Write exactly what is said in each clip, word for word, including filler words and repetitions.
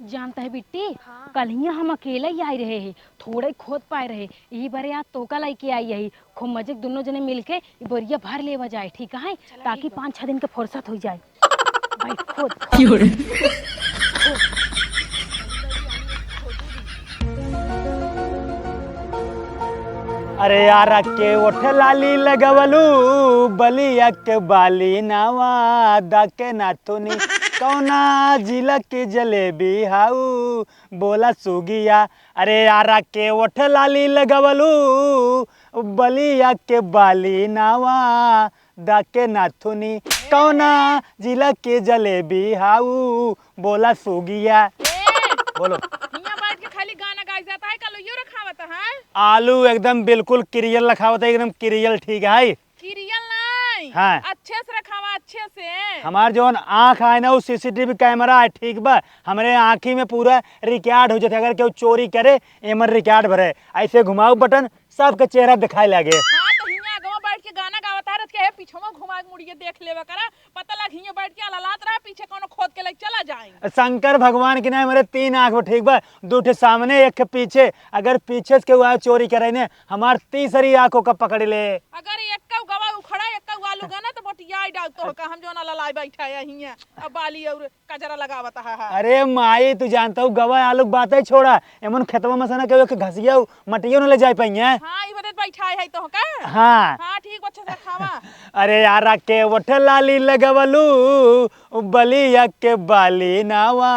जानत है बिट्टी, हाँ। कल हियाँ हम अकेले ही आई रहे हैं, थोड़े खोद पाए रहे, यही बरे आज तोका लेके आई है। खूब मजे के दुनो जने मिलके ई बोरिया भर लेवा जाए, ठीक है? चला, ताकि ठीक बा। पाँच छह दिन के फुर्सत हो जाए। भाई, खोद, खोद। अरे यारा के ओठ लाली लगवलू, बलिया के बाली नावा, दाके नाथुनी, कौना जिला के जलेबी हाऊ, बोला सुगिया। अरे यारा के ओठ लाली लगवलू, बलिया के बाली नावा, दाके नाथुनी, कौना जिला के जलेबी हाऊ, बोला सुगिया। ए, बोलो। हियाँ बैठ के खाली गाना गाई जाता है, कल यो रखावत है। आलू एकदम बिल्कुल क्रियल रखावत है, एकदम क्रियल, ठीक है। क्रियल नहीं, हाँ। अच्छे से रखावा, अच्छे से। हमार जौन आँख आए ना, वो सीसीटीवी कैमरा है, ठीक बा? हमरे आँखी में पूरा रिकॉर्ड हो जाते, अगर केहू चोरी करे, एमन रिकॉर्ड भरे, ऐसे घुमाऊ बटन, सबके चेहरा दिखाए लागे। हाँ, तो हियाँ आगवा बैठ के गाना गावत है, रच के हे पीछवा घुमा के मुड़िए देख लेवा करा, पता लग हियाँ बैठ के अललात रहा, पीछे कौनो खोद के लग चला जाए। शंकर भगवान के नाम, हमरे तीन आँख बा, ठीक बा, दू ठे सामने, एक ठे पीछे। अगर पीछे से केहू आए चोरी करे ने, हमार तीसरी आँख ओका पकड़ ले। अगर एक कौ गवा उखड़ा, एक कौ आलू गना, तो बटिया डाल तो का, हम जो ना ललाई बैठा है हियाँ, अब बाली और कजरा लगावत हा, हा। अरे माई, तू जानत हऊ, गवा आलू के बात ही छोड़ा, एमन खेतवा में से ना केहू एक घसिया मटियो न ले जाए पाइए। हाँ, ई बदे बैठा है तो का? हाँ। हाँ, ठीक, अच्छे से खावा। अरे यारा के ओठ लाली लगवलू, बलिया के बाली नावा,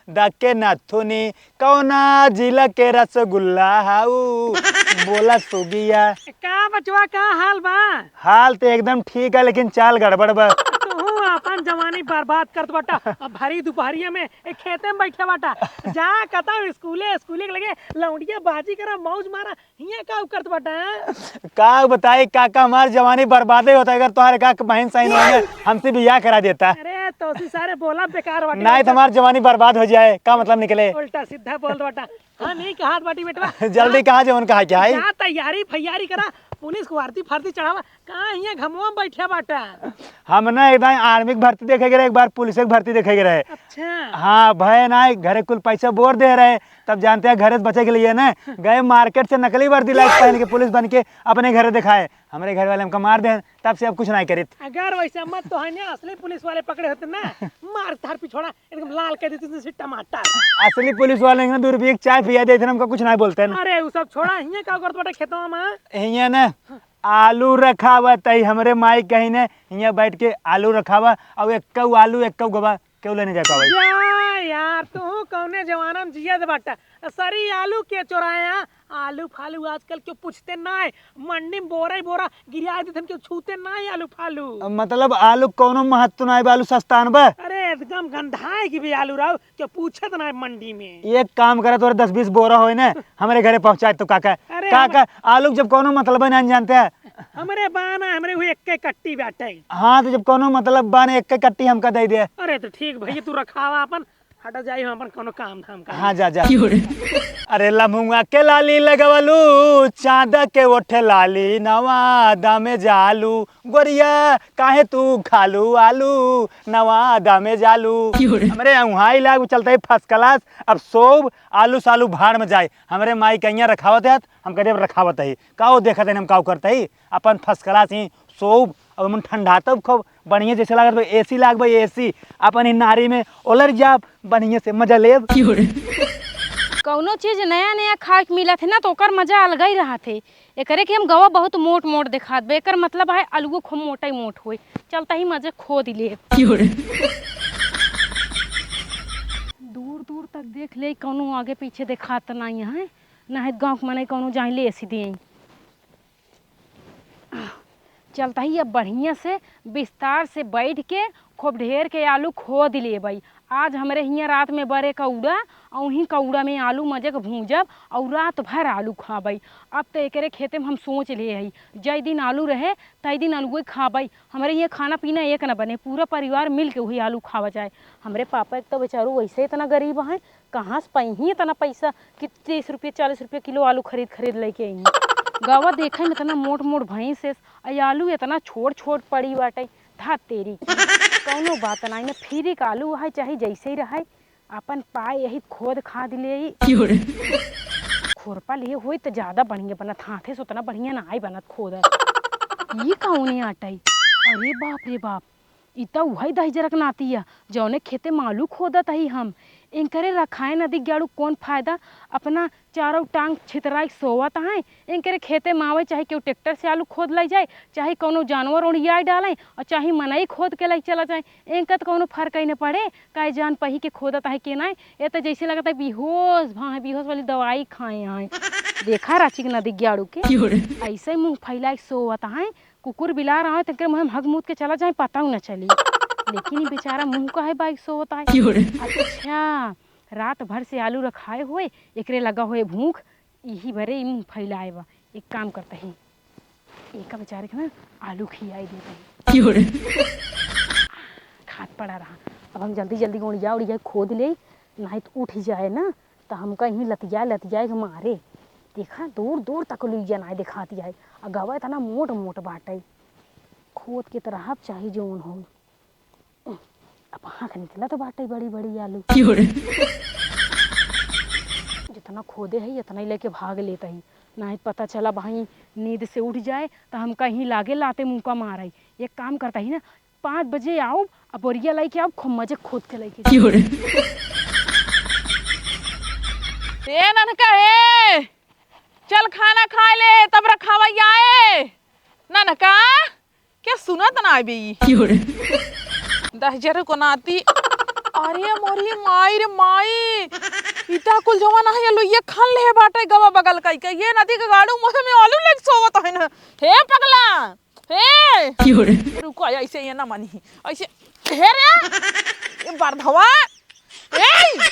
दाके नाथुनी, कौना जिला के रसगुल्ला हाऊ, बोला सुगिया। का बचवा, का हाल बा? हाल तो एकदम ठीक है, लेकिन चाल गड़बड़ बा। तू अपन जवानी बर्बाद करत बाटा। अब भरी दोपहरिया में एक खेते में बैठे बाटा। जा कतौ स्कूले, स्कूले के लगे लौंडिया बाजी करा, मौज मारा। हियाँ का करत बाटा? का बताई काका, हमार जवानी बर्बादे होता अगर तोहरे का बहन सही नहीं है, हमसे बियाह करा देता। अरे तोसी सारे बोला बेकार बाटे। नहीं तो हमार जवानी बर्बाद हो जाए, का मतलब निकले? उल्टा सीधा बोल बाटा। हाँ, नहीं कहा बाटी बेटवा। जल्दी कहा, जवन कहा क्या है? जा तैयारी फैयारी करा, पुलिस को वर्दी फर्दी चढ़ावा। कहाँ हियाँ घमवा में बैठे बाटा? हम ना एक बार आर्मी के भर्ती देखे गए रहे, एक बार पुलिस के भर्ती देखे गए रहे। अच्छा। हाँ, भय ना, घरे कुल पैसा बोर दे रहे, तब जानते हैं घरे से बचे के लिए ना, गए मार्केट से नकली वर्दी लाइक पहन के पुलिस बन के अपने घरे दिखाए। हमरे घर वाले हमका मार दे, तब से अब कुछ नहीं करित। अगर वैसे मत तो है ना, असली पुलिस वाले पकड़े होते ना, मार धार पिछोड़ा एकदम लाल कर देते जैसे टमाटर। असली पुलिस वाले ना दू रुपये की चाय पिया देते ना, हमका कुछ नहीं बोलते ना। अरे वो सब छोड़ा, हियाँ का करत बाटे खेतवा में? हियाँ ना आलू रखावत है, हमरे माई कही ने, हियाँ बैठ के आलू रखावा, और एक आलू एक गवा केहू लेने जाए पावे। जा यार, तू कौने जमाना में जियत बाटा? सरी आलू के चोराया, आलू फालू आजकल केहू पूछते नाय, मंडी में बोरा ही बोरा गिरा देथन, केहू छूते नाय आलू फालू। मतलब आलू कौनो महत्व नाय बा, आलू सस्तान बा। अरे एकदम गंधाए की भी आलू राव, केहू पूछत नाय मंडी में। एक काम करा, तोरे दस बीस बोरा होए ना, हमरे घरे पहुँचाए तो काका। अरे काका, हम आलू के जब कौनो मतलब है ना जानते हैं, हमरे बाना, हमरे हुए एक्के कट्टी बाटे। हाँ, तो जब कौनो मतलब बाने एक्के कट्टी हमका दे दे। अरे तो ठीक भैया, तू रखावा अपन, हटा जाई, हम अपन कौनो काम धाम कर। हाँ, जा, जा। अरे लम्हुआ के लाली लगवलू, चाँद के ओठ लाली, नवा दामे जालू, गोरिया काहे तू खालू आलू, नवा दामे जालू। हमरे उहाँ लाग चलते है first class, अब सोब आलू सालू भाड़ में जाए। हमरे माई कहिया रखावत है, हम कहे रखावत है, का वो देखत है हम का करते है, अपन first class ही सोब, अब हम ठंडा तब खूब बढ़िया जैसे लागत बा, एसी लाग बा, एसी अपन ही नारी में ओलर जाब, बढ़िया से मजा लेब। कौनो चीज नया नया खाए के मिलत है ना, तो ओकर मजा अलग ही रहत है। एकरे के हम गवा बहुत मोट मोट देखात बा, एकर मतलब है अलुओ खूब मोटा ही मोट होए, चलता ही मजे खोद लेब। दूर दूर तक देख ले, कौनो आगे पीछे देखात नहीं है, ना है गाँव के मनई कौनो जाए ले एसी दे। चलता ही अब बढ़िया से विस्तार से बैठ के खूब ढेर के आलू खोद लेबई। आज हमरे हियाँ रात में बरे कौड़ा, अउही कौड़ा में आलू मजे के भूंजब अउर रात भर आलू खाबई। अब तो एकरे खेते में हम सोच ले हई, जय दिन आलू रहे, तय दिन आलूए खाबई। हमरे हियाँ खाना पीना एक न बने, पूरा परिवार मिल के वही आलू खावा जाए। हमरे पापा एक तो बेचारू वैसे इतना गरीब हैं, कहाँ से पइहीं इतना पैसा कि तीस रुपये, चालीस रुपये किलो आलू खरीद, खरीद लेके अइहीं। गवा देखे में इतना मोट, मोट भैंस है, आ आलू इतना छोट, छोट पड़ी बाटे। धा तेरी की। कौनो बात नाई, मैं फ्री का आलू है, चाहे जैसे ही रहे, अपन पाए यही खोद खाद लेई। क्यों रे? खुरपा लिए होई त ज्यादा बढ़िया बनत, हाथे से उतना बढ़िया नाई बनत खोदत। ई कौने आटई? अरे बाप रे बाप, ई त उहई दहिजरक नाती ह, जौने खेते मा आलू खोदत हई हम। इनकरे रखाए नदी गाड़ू कौन फायदा? अपना चारों टांग छितराई सोवत हैं, इनकरे खेते मा आवे, चाहे केहू ट्रैक्टर से आलू खोद लई जाए, चाहे कौनो जानवर ओढ़ियाई डाले, और चाहे मनई खोद के लई चला जाए, इनका त कौनो फर्क ही न पड़े। काहे जान पही के खोदत आहे के नाई, ए त जैसे लगत है बेहोश भा है, बेहोश वाली दवाई खाए हैं। देखा राची के नदी ग्याड़ू के, क्यों रे? ऐसे मुंह फैलाए सोवत हैं, कुकुर बिलार आवे त इनकरे मुंह में हग मूत के चला जाए, पता न चली। लेकिन ई बेचारा मुंह काहे बाइक सोवत है। क्यों रे? अच्छा, रात भर से आलू रखाए हुए, एकरे लगा हुए भूख, इही बरे ई मुंह फैलाए बा। एक काम करते हैं, एका बेचारे के ना आलू खियाई देते हैं। क्यों रे? खात पड़ा रहा। अब हम जल्दी जल्दी ओड़िया ओड़िया खोद ले, नाहीं त उठ जाए ना, त हमका यहीं लतिया लतिया के मारे। देखा, दूर दूर तक लुइया नाहीं देखात जाए। आ गवा इतना मोट मोट बाटे, खोद के त रहब चाहे जौन हो। अब हाँक निकलत बाटे बड़ी बड़ी आलू। क्यों रे? जितना खोदे है, इतना ही लेके भाग लेत ही। नाहीं पता चला भाई नींद से उठ जाए, त हमका यहीं लागे लाते मुंह का मारे। एक काम करता ही ना, पाँच बजे आउब, अब बोरिया लेके आउब, खूब मजे खोद के लेके जाए। क्यों रे? ए ननका, ए, चल खाना खाए ले, तब रखावा आए। ननका, के सुनत ना आवे ई। क्यों रे? दहिजर को नाती। अरे मोरी माई रे माई, इता कुल जवन आहे लुइये खन लेहे बाटे गवा बगल कई के। ये नदी के गाड़ू मुँह में आलू लेके सोवत है ना। हे पगला, हे। क्यों रे? रुको, ऐसे ये ना मानी, ऐसे। हे रे, ये बरधवा। ए, उठ,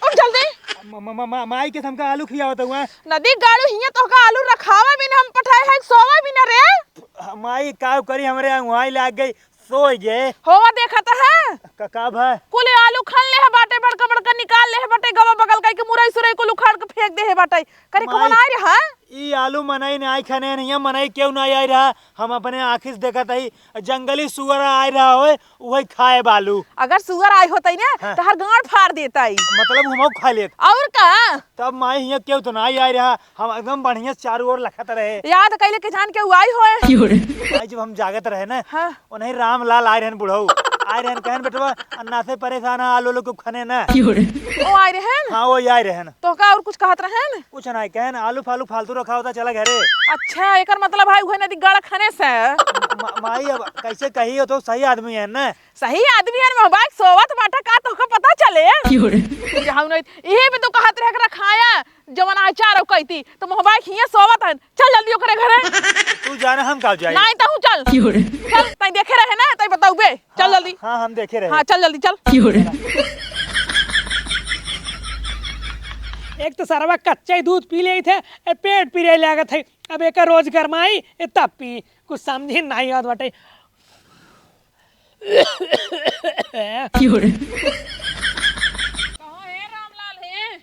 उठ जल्दी। म-, म-, म-, म-, माई के हमका आलू खियावत हुआ। नदी गाड़ू हियां तोहका आलू रखावा भी ना, हम पठाए है सोवा भी ना रे। माई का करी, हमरे अंगुआई लाग गई, सोई गए। होवा देखत है। का, का भा? कुल आलू खन लेहे बाटे, बड़का बड़का निकाल लेहे बाटे, गवा बगल कई के मुरई सुरई कुल उखाड़ के फेंक देहे बाटे। करे माई, कौन आए रे, हाँ? ई आलू मनई नाई खने नहीं है, मनई केहू नाई आए रहा। हम अपने आँखी से देखत हई, जंगली सुअर आए रहा होए, उहई खाए बालू। अगर सुअर आए होतई ना, हाँ। तो हर गांड फाड़ देतई। मतलब हमहू खा लेत। और का? तब माई हियां केहू तो नाई आए रहा, हम एकदम बढ़िया से चारों ओर लखत रहे। याद कैले के जान के उ आई होए। क्यों रे? माई जब हम जागत रहे ना, हाँ। उन्हीं रामलाल आए रहन बुढ़ऊ, आए रहन कहन, "बेटवा, अन्ना से परेशान है, आलू आलू क्यों खने ना?" क्यों रे? ओ आए रहन? हाँ, वो आए रहन। तोहका और कुछ कहत रहेन? कुछ नाई कहन, आलू फालू फालतू रखा होता, चला घरे। अच्छा, एकर मतलब है उहे नदी गाड़ा खने से। म-, माई अब कैसे कही हो, तो सही आदमी है ना। सही आदमी है, मोहबाइक सोवत बाटा का तोहका पता चले? क्यों रे? जाऊ नहीं, इहे भी तो कहत रहे के रखाया, जवन आचार हो कहती, तो मोहबाइक हियां सोवत है। चल जल्दी ओकरे घरे। तू जाने हम का जाई? नहीं तहू चल। क्यों रे? चल, तई देखे रहे ना, तई बताउबे। चल हाँ, जल्दी। हाँ, हम देखे रहे। हाँ, चल जल्दी, चल। क्यों रे? एक तो सरवा कच्चा ही दूध पी लेत है, ए पेट पिरे लागत है। अब एका रोज गरमाई, ए तब पी। कुछ समझी नहीं आवत बाटे। क्यों रे? कहाँ है रामलाल है?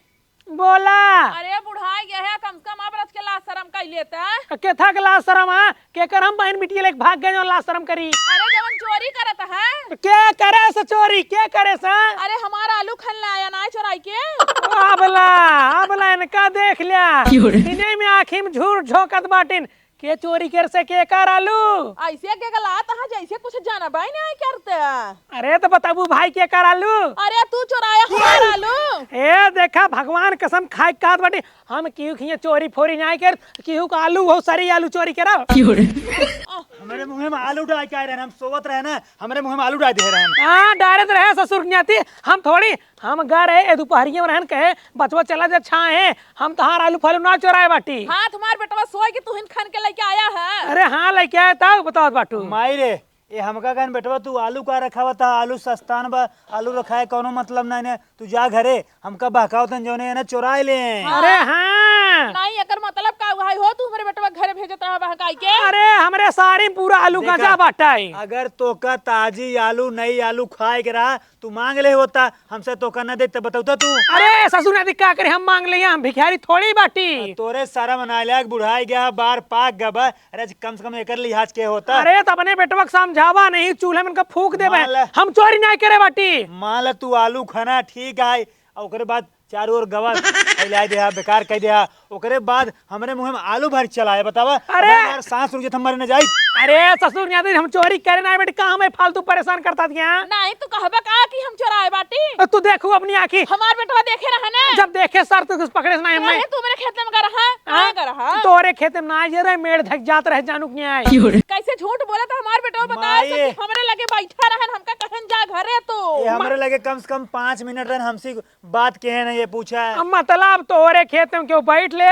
बोला। अरे बुढ़ाई गया है, कम से कम अब रच के लाज शरम कर लेता। केथा के लाज शरम है? केकर हम बहन बिटिया लेके भाग गए जो लाज शरम करी? अरे जवन चोरी करत है। के करे से चोरी? के करे से? अरे हमारा आलू खन लाया ना चोराई के। अबला, अबला इनका देख लिया। क्यों रे? इन्हें में आँखी में झूर झोंकत बाटिन। के चोरी कर से केकर आलू? ऐसे के गलात हा जैसे कुछ जानबे नहीं करते। अरे तो बताबू भाई केकर आलू? अरे तू चोराया हमार आलू। ए देखा भगवान कसम खाए के कहत बाटी, हम केहू खिया चोरी फोरी नहीं कर, केहू का आलू हो सरी आलू चोरी करा। हमरे मुँह में आलू डाल के आए रहे, हम सोवत रहे ना, हमरे मुँह में आलू डाल दे रहे। हाँ डालत रहे ससुर के नाती, हम थोड़ी हम गा रहे, ए दुपहरिया में रहन कहे, "बचवा चला जा, छाए हैं, हम तहार आलू फालू ना चोराए बाटी।" हाथ मार बेटवा, सोए के तुहिन खन के लेके आया है। अरे हाँ, लेके आया था, बताओ बाटू। माई रे, ए हमका कहन बेटवा, तू आलू का रखावा था, आलू सस्तान बा, आलू रखाए कौनो मतलब नहीं ने, तू जा घरे, हमका बहकावतन जौने है ना चोराए ले। अरे हाँ। नहीं, एकर मतलब का हुआ? आई हो, तू हमरे बेटवा के घरे भेजत रहा बहकाई के। अरे, हमरे सारी में पूरा आलू देखा, गंजा बाटा है। अगर तोका ताजी आलू, नई आलू खाए के रहा, तू मांग ले होता, हमसे तोका न देते, बतौता तू। अरे, ससुर नाती का करे, हम मांग ले, हम भिखारी थोड़ी बाटी। तोरे शर्म ना लाग, बुढ़ाई गया, बार पाक गबा। अरे, कम से कम एकर लिहाज के होता। अरे, तो अपने बेटवा के समझावा नहीं, चूल्हे में इनका फूक देबे। मान ले। हम चोरी नहीं करे बाटी। मान ले, तू आलू खाना ठीक है, और ओकरे बाद चारों ओर गवा फैलाए देहा, बेकार कह देहा। ओकरे बाद हमरे मुंह में आलू भर चलाए, बतावा। अरे! अबे हमार सांस रुक जात, हम मरे न जाई। अरे ससुर नाती, हम चोरी करे ना बेटी, का हमें फालतू परेशान करता दिया? नहीं, तू कहबे का कि हम चोराए बाटी? अ, तू देखू अपनी आँखी। हमार बेटवा देखे रहा ना। जब देखे सर, तो कुछ पकड़े से नहीं हमें। नहीं, तू मेरे खेत में का रहा? हाँ? कहाँ का रहा? तोरे खेत में ना आए रहे, मेड़ धक जात रहे, जानू के नहीं आए। कैसे झूठ बोला था हमार बेटवा, बता माई। सकी, हमरे लगे बैठा रहन, हमका कहन जा घरे तू। ये हमरे लगे कम से कम पाँच मिनट रहन, हमसे बात के है ना ये पूछा है। अब मतलब तोहरे खेत में केहू बैठ ले,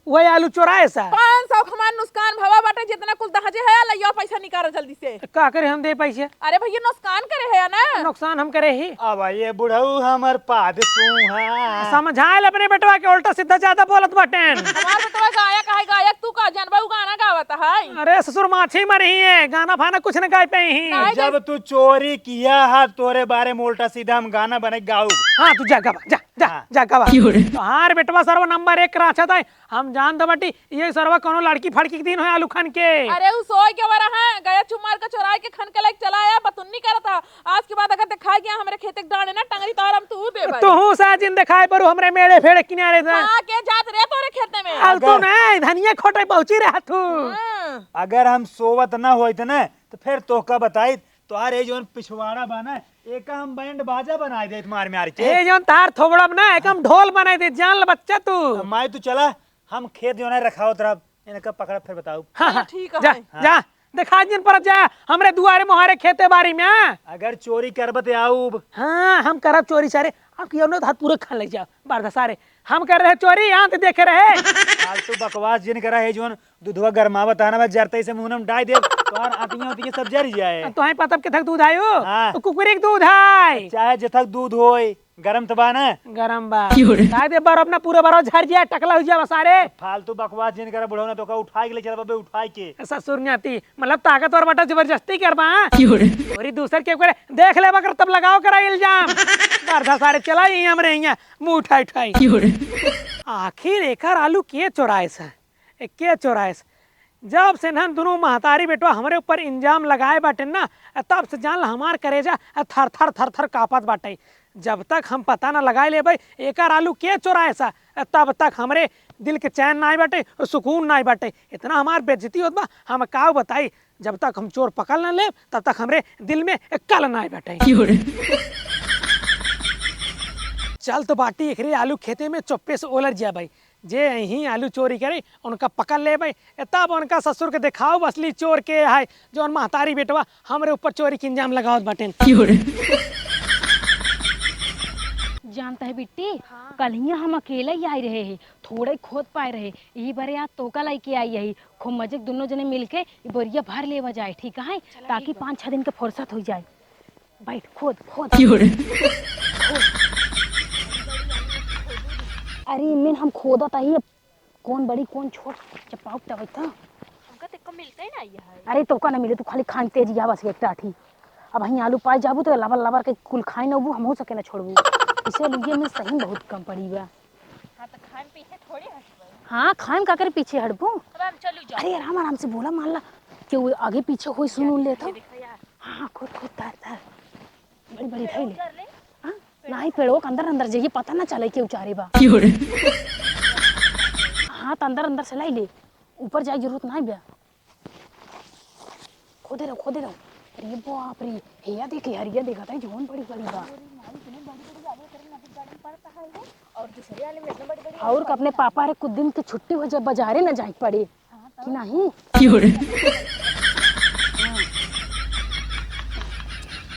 वही आलू चोराए सा। पाँच सौ हमार नुकसान भवा बाटे, जितना कुल दहजे है, लइया पैसा निकाल जल्दी से। का करे हम दे पैसे? अरे भैया, नुकसान करे है ना? नुकसान हम करे ही। अब ये बुढ़ऊ हमर पाद सूहा। समझाए ले अपने बेटवा के, उल्टा सीधा ज्यादा बोलत बाटेन। हमार बेटवा गायक है, गायक तू का जानबा, उ गाना गावत है। अरे ससुर माछी मरी है, गाना फाना कुछ न गाय पे ही। नहीं, जब तू चोरी किया है, तोरे बारे में उल्टा सीधा हम गाना बने गाऊ। हाँ, तू जा गवा, जा। जा, हाँ। जा, गवा। क्यों रे? तोहार बेटवा सर्व नंबर एक राछत है। हम जान दो बटी, ये सर्व कोनो लड़की फड़की के दिन हो आलू खन के। अरे, उ सोय के वरा है, गया चुमार का चोराए के खन के लाइक चला आया, बतुन्नी करत है। आज के बाद अगर देखा गया हमरे खेते के डांडे ना टंगरी, तो हम तू दे भाई। तू हूँ सा जिन देखाए परू हमरे मेड़े फेड़े किनारे से। हाँ, के जात रे तोरे खेते में? अब तू अगर ना, धनिया खोटे पहुँची रहा तू। हाँ। अगर हम सोवत ना होइत ना, तो फिर तोहका बताई, तोहार ये जौन पिछवाड़ा बा ना, एका हम बैंड बाजा बनाए देत मार मार के। ए जौन तार थोबड़ा में ना, एक हम ढोल बनाए देत, जान ल बच्चा तू। अब माई तू चला, हम खेत जौन है रखावत रहब, इनका पकड़ब फिर बताऊ। हाँ, हाँ, ठीक जा, है। जा, देखा जिन पर जा, हमरे दुआरे मोहारे खेते बारी में, हाँ। अगर चोरी करब त आऊब। हाँ, हम करब चोरी सारे। अब कियो न तो हाथ पूरा खा ले जाओ, बारदा सारे। हम कर रहे चोरी, आंत देखे रहे। फालतू बकवास जिन करा है, जौन दूधवा गरमावत है ना, बस जरते से मुंह में डाल दे, तोहार आंतिया उंतिया सब जर जाए। तोहे पता के थक दूध आयो? हाँ। तो कुकुरी के दूध है। चाहे जथक दूध होए, गरम त बा ना? गरम बा। क्यों रे? डाल दे बार अपना पूरा बार झर जाए, टकला हो जाए सारे। फालतू बकवास जिन करा बुढ़ऊ ना, तो का उठाए के ले चल बबे, उठाए के। ससुर नाती, मतलब ताकतवर बटा जबरदस्ती कर बा, हाँ? क्यों रे? चोरी दूसर के ऊपर देख ले बकर तब लगाओ करा इल्जाम। बारदा सारे चला ही हमरे यहाँ मुंह उठाई उठाई। क्यों रे? आखिर एकर आलू के चोराए से? ए, के चोराइस? जब से इन्हन दुनों महतारी बेटवा हमरे ऊपर इंजाम लगाए बाटेन ना, तब से जान ल हमार करेजा थर थर थर थर कांपत बाटे। जब तक हम पता न लगाए लेबै एकर आलू के चोराइस, तब तक हमरे दिल के चैन नाई बाटे, सुकून नाई बाटे। इतना हमार बेइज्जती होत बा, हम काउ बताई। जब तक हम चोर पकड़ न लेब, तब तक हमरे दिल में कल नाई बाटे। क्यों रे? चल तो बाटी एकरे आलू खेते में चुप्पे से ओलर जाबै। जे यहीं आलू चोरी करे, उनका पकड़ लेबै। ए, तब उनका ससुर के देखाओ असली चोर के है, जौन महतारी बेटवा हमरे ऊपर चोरी के इंजाम लगावत बाटेन। क्यों रे? जानत है बिट्टी, हाँ। कल हियाँ हम अकेले ही आए रहे हैं, थोड़े खोद पाए रहे, यही बरे आज तोका लेके आई यही, खूब मजे के दुनों जने मिलके ई बोरिया भर लेवा जाए, ठीक है? चला, ताकि ठीक बा। पाँच छह दिन के फुर्सत हो जाए। बैठ, खोद, खोद। क्यों रे? खोद। अरे, इनमें हम खोदत आई, अब कौन बड़ी, कौन छोट, चपाउक तबे तो। हमका तो एको मिलते ही ना ये है। अरे, तोका ना मिले, तू खाली खान तेज या बस एक टाठी। अब वहीं आलू पाए जाबू तो लबर लबर के कुल खाई नबू, हमहू सके ना छोड़बू। इसे लिए में सही में बहुत कम पड़ी बा। हाँ, तो खाए में पीछे थोड़ी हटबू। हाँ, खाए में काकर पीछे हटबू? अब हम चलू जाओ। अरे, आराम, आराम से बोला, मान ला, केहू आगे पीछे होई, सुन उन ले तो। ये देखा यार। हाँ, हाँ, खोद, खोद, तार, तार। बड़ी, बड़ी पेड़ों धइले। उतर ले। हाँ? पेड़ों नहीं, उतर। पेड़ों के अंदर, अंदर जाइए, पता ना चले के उचारे बा। क्यों रे? हाँ, तो अंदर, अंदर से लाई ले। ऊपर जाए जरूरत नहीं बा। खोदे रहो, खोदे रहो। अरे बाप रे, हेया देखे, हरिया देखा था, जौन बड़ी, बड़ी बा। और दूसरे वाले में इतना बड़ी, बड़ी और अपने पापा रे कुछ दिन के छुट्टी हो जाए, बाजारे ना जाए के पड़े। कि नहीं? क्यों रे?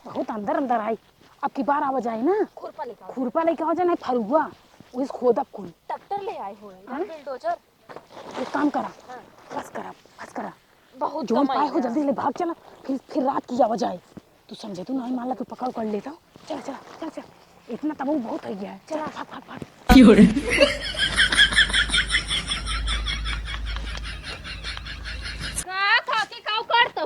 बहुत अंदर अंदर आई। अब की बार आवा जाए ना, खुरपा लेके आवा। खुरपा लेके आवा जाए, नहीं फरुआ, उस खोदब कुल। ट्रैक्टर ले आए हो, हाँ? बुलडोजर। एक काम करा, हाँ। फस करा, फस करा। बहुत जौन कमाई पाए हो है। जल्दी ले भाग चला, फिर, फिर रात की आवा जाए। तू समझे, तू नहीं मान ला, तू पकड़ कर लेता। चला, चला, चला, चला। इतना तब वो बहुत हो गया है। चला, भाग, भाग, भाग। क्यों रे?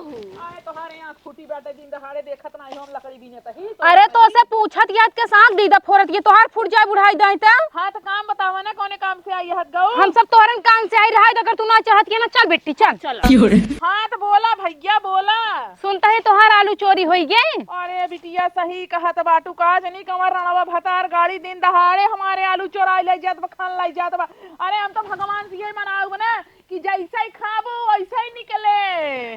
आए तोहारे आँख फूटी बाटे, दिन दहाड़े देखत नाही हम लकड़ी बीने तही। अरे तो से पूछत याद के साथ दीदा फोरत ये तोहार फूट जाए बुढ़ाई दाई त। हाँ तो काम बतावा ना, कौने काम से आई हत गऊ? हम सब तोहरन काम से आई रहा, अगर तू ना चाहत के ना, चल बेटी चल। चल। हाँ तो बोला भैया बोला। सुनता है तोहार आलू चोरी होई गए। अरे बिटिया सही कहत बाटू, का जनी कमर रणवा भतार गाड़ी दिन दहाड़े हमारे आलू चोराई ले जात बा, खान लाई जात बा। अरे हम तो भगवान से यही मनाऊ ना कि जैसे ही खाबू वैसे ही निकले।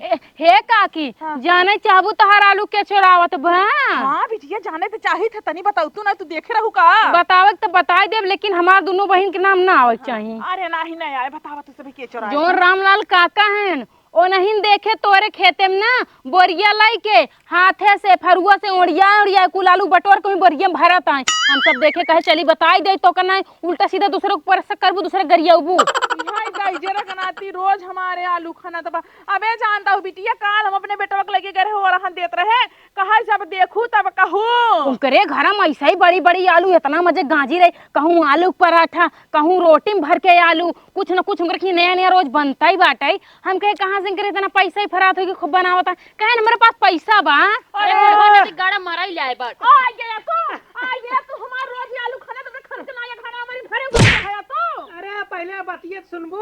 ए, हे काकी, हाँ। जाने चाहबू तोहार आलू के चोरावत बा? हाँ बिटिया, जाने तो चाहित है, तनी बताऊ तू ना, तू देखे रहू का? बतावे के तो बताई देब, लेकिन हमार दुनो बहिन के नाम ना आवे के चाही। अरे नाही, नहीं आए, बतावा तू सभी के चोराए जोन बा। रामलाल काका हैं, ओ नहीं देखे तोरे खेते में ना बोरिया लाई के हाथे से, फरुआ से ओढ़िया ओढ़िया कुल आलू बटोर के वहीं बोरिया में भरत आए। हम सब देखे कहे चली बताई दे तो का नहीं, उल्टा सीधा दूसरे के ऊपर से करबू, दूसरे गरियाबू। हाय दाई, जरा के नाती रोज हमारे आलू खाना तबा। अबे जानता हूँ बिटिया, काल हम अपने बेटवा के लेके गए रहे, ओरहन देत रहे, कहा जब देखू तब कहू। उनकरे घर में ऐसा ही बड़ी बड़ी आलू, इतना मजे गांजी रही, कहूँ आलू पराठा, कहूँ रोटी में भर के आलू, कुछ न कुछ उनकर की नया नया रोज बनता ही बाटे। हम कहे कहाँ से इनकर इतना पैसा ही फरात होई कि खूब बनावता। कहे हमरे पास पैसा बा। अरे अरे। बुढ़वा नाती गाड़ा मारा ही लाए बाटे। आ गया तू, आ गया तू, हमार रोज ये आलू खाना तो खर्च ना, ये खाना हमारी भरे हुए है तू। अरे पहले बतिये सुनबू।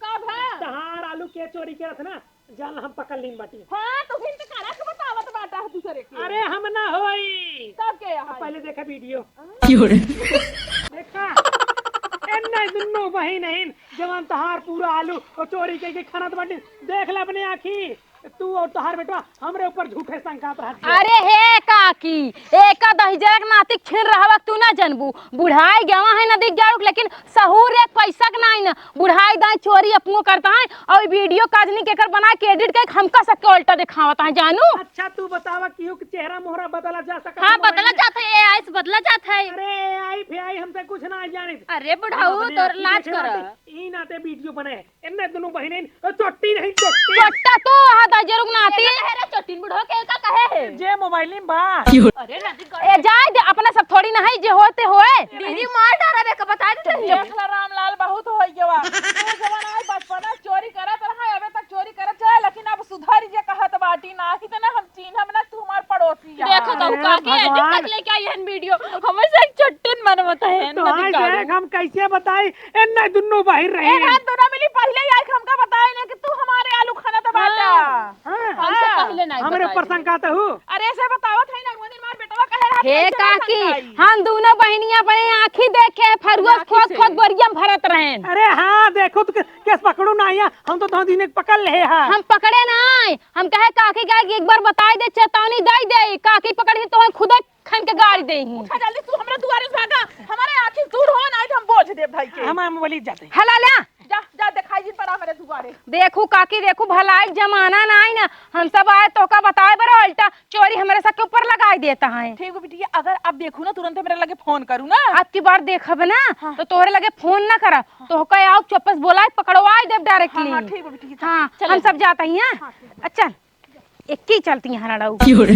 का भा? तहार आलू के चोरी करत ना, जान हम पकड़ लीन बाटी। हाँ, तो हिंद करत बतावत बाटा है दूसरे के। अरे हम ना होई। तब के यहाँ? पहले देखा वीडियो। क्यों रे? देखा, एन्ना दुन्नो बहिन हइन, जवान तहार पूरा आलू और चोरी के, के खाना तो बाटी। देख ले अपने आँखी, तू और तहार बेटवा हमरे ऊपर झूठे शंका पर हट गया। अरे हे काकी, एका दहिजरा के नाती छिन रहवा तू ना जनबू। बुढ़ाई गवा है नदी जाड़ुक, लेकिन सहूर एक पैसा के नाई ना। बुढ़ाई दाई चोरी अपनो करता है और वीडियो काजनी के कर बना के एडिट करके हमका सबके उल्टा दिखावत है जानू। अच्छा तू बतावा कि चेहरा मोहरा बदला जा सकत हाँ, है मोबाइल बदला में? जात है, एआई से बदला जात है। अरे एआई फेआई हमसे कुछ ना जानित। अरे बुढ़ऊ, हम अपने तोर आँखी लाज देखे कर। बाटी, ई नाते वीडियो बनाए। एन्ने दुनू बहिने, ए, चोट्टी नहीं, चोट्टी। चोट्टा तू, हाँ, दाई जरूर नाती। केका कहे रे चोट्टिन बुढ़ो, केका कहे है? जे मोबाइल में बा। अरे, नदी कर ए, जाए दे, अपना सब थोड़ी ना है, जे होते होए। दीदी मार डारा बे, का बताए दे तनी। देख ला रामलाल, बहुत होई गवा। तू जवन आई बचपना चोरी करत रहा, अबे तक चोरी करत जाए, लेकिन अब सुधर जे कहत बाटी, नाही त ना हम चिन्हब ना, तू हमार पड़ोसी यहाँ। देखो तो अरे काकी, एडिट भगवान। कर लेके आई है वीडियो। हमें से एक चोट्टिन मन मत है, तो नदी आज काढ़ू। देख, हम कैसे बताई, एन्ने दुन्नो बाहिर रही। ए, रात दोनों मिली पहले ही आई, हमका बताए ना कि तू हमारे आलू खाना तो बाटा। हाँ। हाँ। हमसे हाँ। पहले नहीं हमरे बताई ऊपर थी। शंका तो हूँ। अरे, ऐसे बतावत है ना, वो दिन मार बेटवा कहे रहा कि हे ऐसे ना काकी, शंका आई। हम दोनों बहिनिया अपने आँखी देखे, फरुआ अपने आँखी खोद से। खोद बोरिया में भरत रहेन। अरे हाँ, देखो तो के-, केस पकड़ू ना आया, हम तो दो दिन एक पकड़ ले हैं। हम पकड़े ना आए, हम कहे काकी का कि एक बार बताई दे, चेतावनी दे दे, काकी पकड़ी तो हम खुदे खन के गाड़ी दे ही। उठा जल्दी, तू हमरे दुआरे से भागा, हमारे आँखी दूर हो, नहीं तो हम बोझ देब भाई के। हम, हम बोली जाते हैं। हला ला। जा, जा, दिखाई जिन पड़ा हमरे दुआरे। देखू काकी, देखू भलाई जमाना ना आई ना, हम सब आए तो का बताए बरो, उल्टा चोरी हमरे सबके ऊपर लगाई देता है। ठीक बा बिटिया, अगर अब देखू ना, तुरंत मेरे लगे फोन करू ना। अब की बार देखब ना, हाँ। तो तोहरे लगे फोन ना करा, हाँ। तो का आओ चुप्पस बोलाए, पकड़वाई देब directly। हाँ, हाँ, ठीक बा बिटिया, हाँ, चल। हम सब जाता ही हैं। हाँ, ठीक बा। अच्छा। एक्की चलती हैं हराड़ाऊ। क्यों रे?